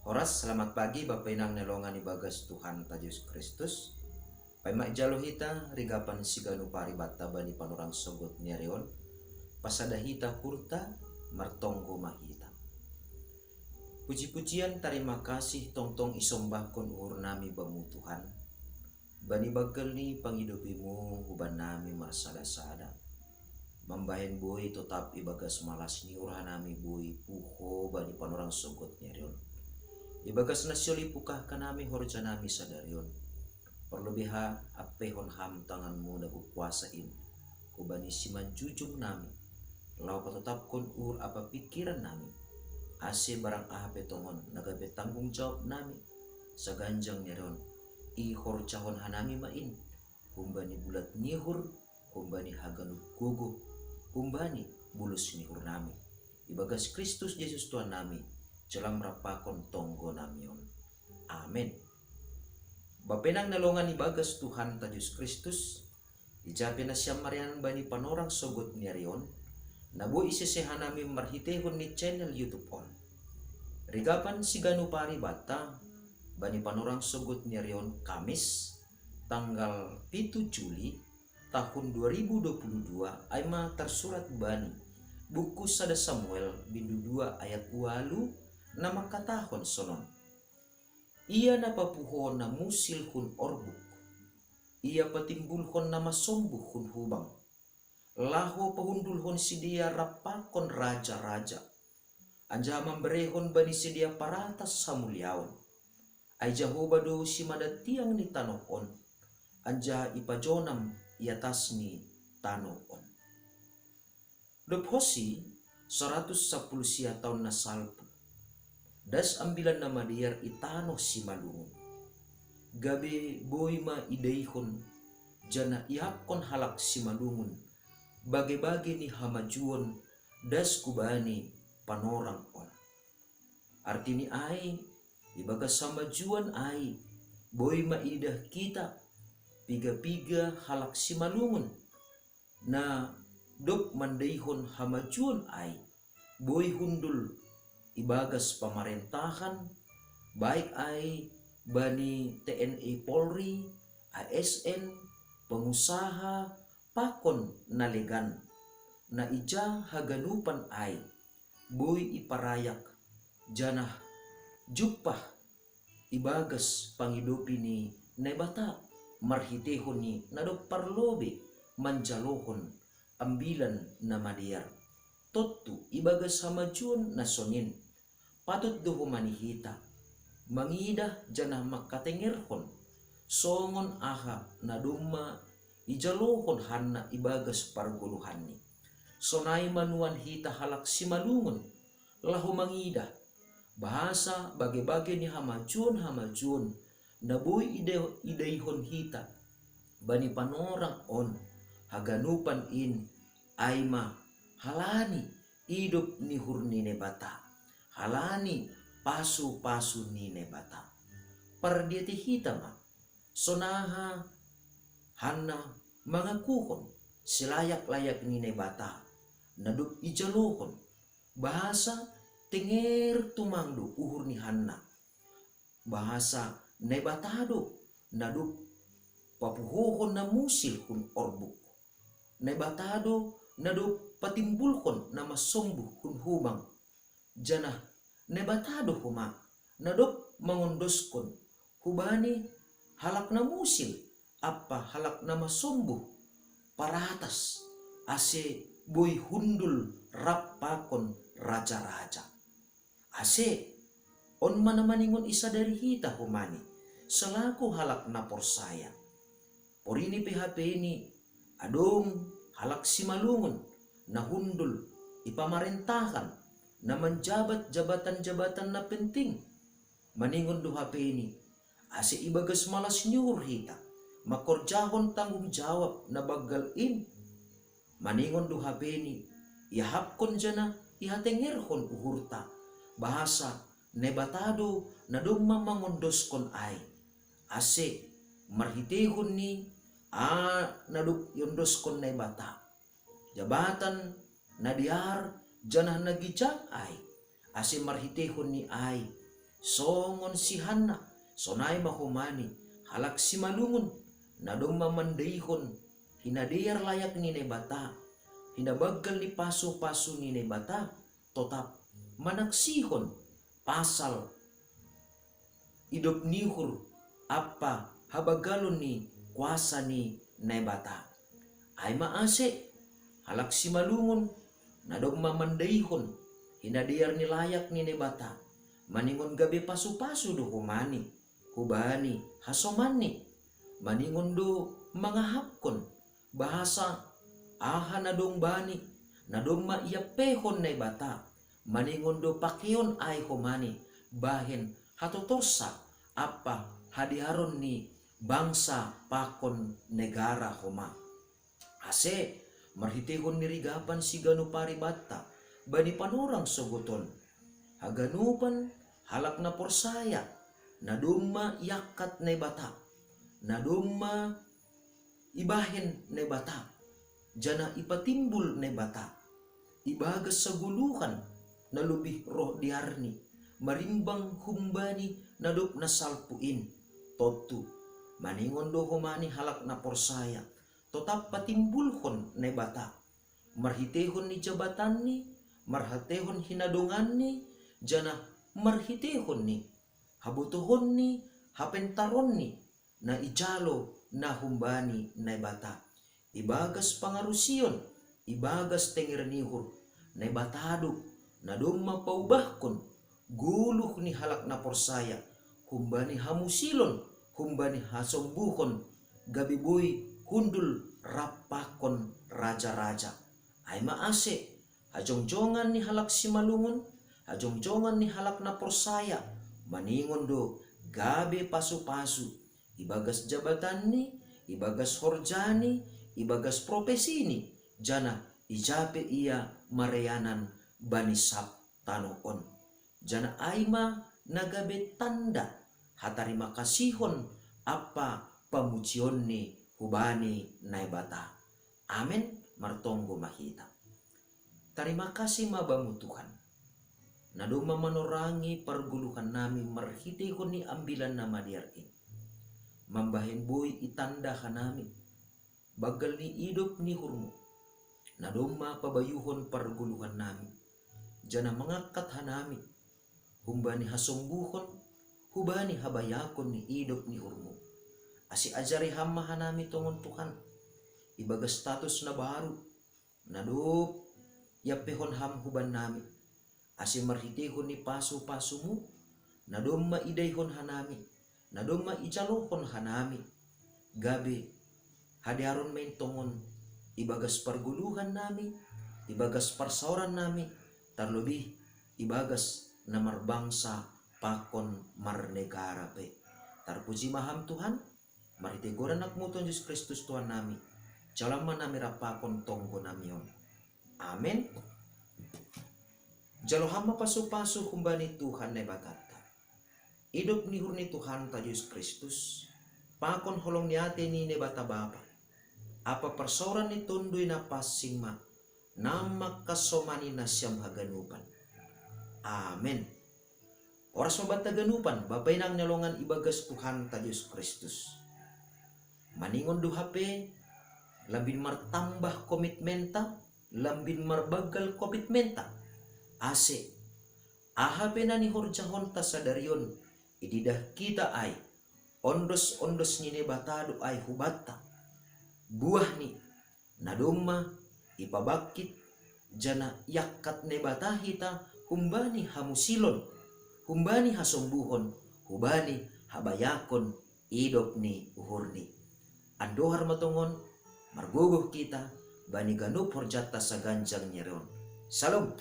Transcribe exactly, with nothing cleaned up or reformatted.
Oras, selamat pagi Bapa Inang na longan ibagas Tuhan ta Jesus Kristus. Paima ijalo hita rigapan siganu paribata bani panorang sogot ni ari on, pasada hita hurta, martonggo ma hita. Puji-pujian tarima kasih tongtong isombahkon uhur nami bamu Tuhan, bani banggal ni pangidopimu huban nami marsada-sada. Mambahen boi totap ibagas malas ni uhur nami boi puho bani panorang sogot ni ari on. Ibagas na sihol ipukahkan nami horja nami sadari on. Parlobei ha ampehon ham tanganmu na gogo kuasa in, hubani simanjujung nami, laho patotapkon uhur ampa pingkiran nami, ase barang aha pe tongon na gabe tanggung jawab nami, saganjang ni ari on, ihorjahon hanami ma in, humbani bulat ni uhur, humbani haganup gogo, humbani bulus ni uhur nami. Ibagas Kristus Jesus Tuhan nami, jalo ma rap pakon tonggo nami on. Amen. Bapa Inang na longan ibagas Tuhan ta Jesus Kristus, ija pe nasiam marianan bani panorang sogot ni ari on, na boi isese hanami marhiteihon ni channel YouTube on. Rigapan siganu paribata bani panorang sogot ni ari on, Kamis, tanggal pitu Juli, tahun dua ribu dua puluh dua, ai ma tarsurat bani buku sada Samuel bindu dua ayat ualu, na mangkatahon sonon: Ia na papuhoon na musil hun orbuk, ia patimbulhon na masombuh hun hubang, laho pahundulhon sidea rap pakon raja-raja, anjaha mamberehon bani sidea paratas hamuliaon. Ai Jahowa do simada tiang ni tanoh on, anjaha ipajonam i atas ni tanoh on. Dob hosi saratus sapuluh sia taon na salpu, das ambilan na madear i tanoh simalungun. Gabe boi ma idaihon, janah iahapkon halak simalungun bage-bage ni hamajuon das hubani panorang on. Artini ai, ibagas hamajuon ai, boi ma iidah hita, piga-piga halak simalungun, na dob mandaihon hamajuon ai, boi hundul ibagas pamarentahan, baik ai bani T N I Polri, A S N, pengusaha, pakon na legan, na ija haganupan ai, boi iparayak, janah jumpah ibagas pangidopi ni Naibata, marhiteihon ni na dob parlobei manjalohon Ambilan Namadear. Tontu ibagas hamajuon na sonin, patut do homa ni hita mangidah janah mangkatengerhon songon aha na domma ijalohon Hanna ibagas pargoluhanni. Sonai ma nuan hita halak simalungun, laho mangidah, bahasa bage-bage ni hamajuon-hamajuon na boi ida-, idaihon hita bani panorang on, haganupan in, ai ma halani idop ni uhur ni Naibata, halani pasu-pasu ni Naibata. Pardiatei hita ma, sonaha Hanna mangakuhon silayak-layak ni Naibata na dob ijalohon, bahasa tenger tumang do uhur ni Hanna, bahasa Naibata do na dob papuhohon na musil hun orbuk, Naibata do na dob patimbulhon na masombuh hun hubang, janah Naibata do homa na dob mangondoskon hubani halak na musil ampa halak na masombuh paratas, ase boi hundul rap pakon raja-raja. Ase, on ma na maningon isadari hita homa ni, selaku halak na porsaya. Porini pe hape ni, adong halak simalungun na hundul i pamarentahan, na manjabat jabatan-jabatan na penting. Maningon do hape ni, ase ibagas malas ni uhur hita mangkorjahon tanggung jawab na banggal in. Maningon do hape ni, iahapkon janah ihatengerhon uhurta, bahasa Naibata do na domma mangondoskon ai, ase marhiteihon ni aha na dob iondoskon Naibata, jabatan na dear janah na ginjang ai, ase marhiteihon ni ai Songon si Hanna, sonai ma homa ni halak simalungun, na domma mandaihon hinadear layak ni Naibata, hinabanggal ni pasu-pasu ni Naibata, totap manaksihon pasal idop ni uhur ampa habagalon ni kuasa ni Naibata. Ai ma ase, halak simalungun, na domma mandaihon hinadear ni layak ni Naibata, maningon gabe pasu-pasu do homa ni hubani hasomanni, maningon do mangahapkon bahasa aha na dong bani, na domma iampehon Naibata, maningon do pakeon ai homa ni bahen hatotorsa ampa hadearon ni bangsa pakon negara homa. Ase, marhiteihon ni rigapan siganup ari banta bani panorang sogot on, haganupan halak na porsaya, na domma iangkat Naibata, na domma ibahen Naibata, janah ipatimbul Naibata ibagas hagoluhan na lobih roh dearni, marimbang humbani na dob na salpu in. Tontu, maningon do homa ni halak na porsaya, totap patimbulhon Naibata, marhiteihon ni jabatanni, marhiteihon hinadonganni, janah marhiteihon ni habotohonni, hapentaronni, na ijalo na humbani Naibata, ibagas pangarusion, ibagas tenger ni uhur. Naibata do na domma paubahkon goluh ni halak na porsaya, humbani hamusilon, humbani hasombuhon, gabe boi hundul rap pakon raja-raja. Ai ma ase, hajongjongan ni halak simalungun, hajongjongan ni halak na porsaya, maningon do gabe pasu-pasu, ibagas jabatanni, ibagas horjani, ibagas profesini, janah ija pe ia mareanan bani sab tanoh on. Janah ai ma na gabe tanda hatarima kasihon ampa pamujionni hubani Naibata. Amen. Martonggo ma hita. Tarima kasih ma Bamu Tuhan, na domma manorangi pargoluhannami marhiteihon ni Ambilan Namadear in, mambahen boi itanda hanami banggal ni idop ni uhurMu, na domma pabayuhon pargoluhannami, janah mangangkat hanami humbani hasombuhon, hubani habayakon ni idop ni uhurMu. Ase ajari Ham ma hanami tongon Tuhan, ibagas status na baru, na dob iampehon Ham hubannami, ase marhiteihon ni pasu-pasuMu, na domma idaihon hanami, na domma ijalohon hanami, gabe hadearon ma in tongon ibagas pargoluhannami, ibagas parsaorannami, tarlobih ibagas na marbangsa pakon marnegara pe. Tarpuji ma Ham Tuhan, marhitei goran AnakMu Tuhan Jesus Kristus Tuhannami, jalo ma nami rap pakon tonggonami on. Amen. Jalo Ham ma pasu-pasu humbani Tuhan Naibatanta, idop ni uhur ni Tuhanta Jesus Kristus, pakon holong ni atei ni Naibata Bapa, ampa parsaoran ni Tonduy Napansing ma, na mangkasomani nasiam haganupan. Amen. Horas ma banta ganupan, Bapa inang na hinaholongan ibagas Tuhanta Jesus Kristus. Maningon do hape, lambin martambah komitmenta, lambin marbanggal komitmenta. Ase, aha pe na nihorjahonta sadari on, ididah hita ai, ondos-ondos ni Naibata do ai hubanta. Buahni, na domma ipabangkit, janah iangkat Naibata hita humbani hamusilon, humbani hasombuhon, humbani habayakon idop ni uhurni. Andohar ma tongon, margogoh hita bani ganup horjanta saganjang ni ari on. Salom.